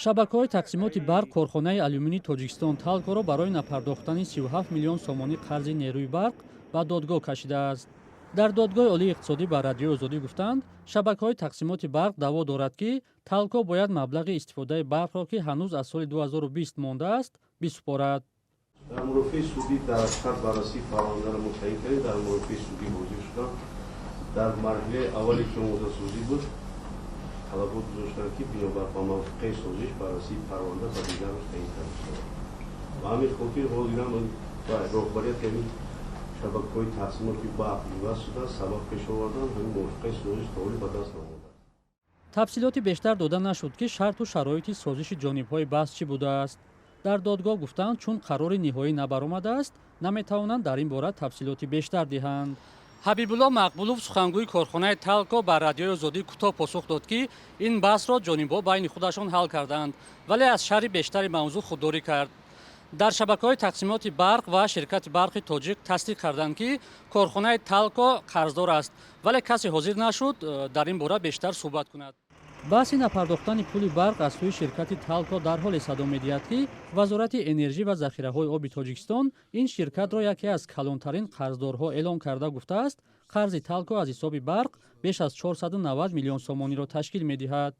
Шабакаҳои тақсимоти барқ корхонаи алюминии Тоҷикистон Талкоро барои напардохтани 37 миллион сомонӣ қарзи нерӯи барқ ба додгоҳ кашидааст. Дар Додгоҳи олии иқтисодӣ ба Радиои Озодӣ гуфтанд, шабакаҳои тақсимоти барқ даъво дорад, ки Талко бояд маблағи истифодаи барқро, ки ҳанӯз аз соли 2020 мондааст, бисупорад. Дар мурофиаи судӣ дар ҳақиқат баррасии парвандаро мутаъин кардем. Дар мурофиаи судӣ ҳозир шудам. Дар марҳилаи аввале, ки омодасозӣ буд, талабот гузоштанд, ки бинобар ба мувофиқаи созиш баррасии парванда ба дигар рӯз таъин карда шавад. Ба ҳамин хотир ҳозирам роҳбарияти ҳамин шабакаҳои тақсимоти барқ иваз шуданд, сабаб пеш овардан, ҳамин мувофиқаи созиш то ҳоли ба даст наомадааст. Тафсилоти бештар дода нашуд, ки шарту шароити созиши ҷонибҳои баҳс чӣ будааст. Дар додгоҳ гуфтанд, чун қарори ниҳоӣ набаромадааст, наметавонанд дар ин бора тафсилоти бештар диҳанд. Ҳабибулло Мақбулов, сухангӯи корхонаи Талко, ба Радиои Озодӣ кӯтоҳ посух дод, ки ин баҳсро ҷонибҳо байни худашон ҳал карданд, вале аз шарҳи бештари мавзӯъ худдорӣ кард. Дар шабакаҳои тақсимоти барқ ва ширкати Барқи Тоҷик тасдиқ карданд, ки корхонаи Талко қарздор аст, вале касе ҳозир нашуд дар ин бора бештар суҳбат кунад. Баҳси напардохтани пули барқ аз сӯи ширкати Талко дар ҳоле садо медиҳад, ки Вазорати энержӣ ва захираҳои оби Тоҷикистон ин ширкатро яке аз калонтарин қарздорҳо эълон карда, гуфтааст, қарзи Талко аз ҳисоби барқ беш аз 490 миллион сомониро ташкил медиҳад.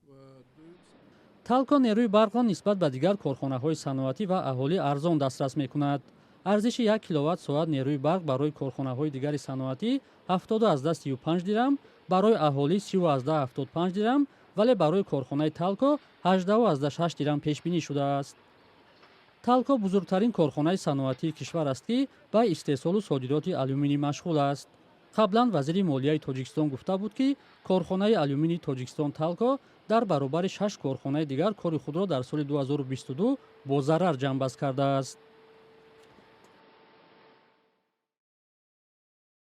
Талко нерӯи барқро нисбат ба дигар корхонаҳои саноатӣ ва аҳолӣ арзон дастрас мекунад. Арзиши 1 киловатт соат нерӯи барқ барои корхонаҳои дигари саноатӣ 70,35 дирам, барои аҳолӣ 30,75 дирам, вале барои корхонаи Талко 18,6 дирам пешбинӣ шудааст. Талко бузургтарин корхонаи саноатии кишвар аст, ки ба истеҳсолу содироти алюминӣ машғул аст. Қаблан вазири молияи Тоҷикистон гуфта буд, ки корхонаи алюминии Тоҷикистон Талко дар баробари шаш корхонаи дигар кори худро дар соли 2022 бо зарар ҷамъбаст кардааст.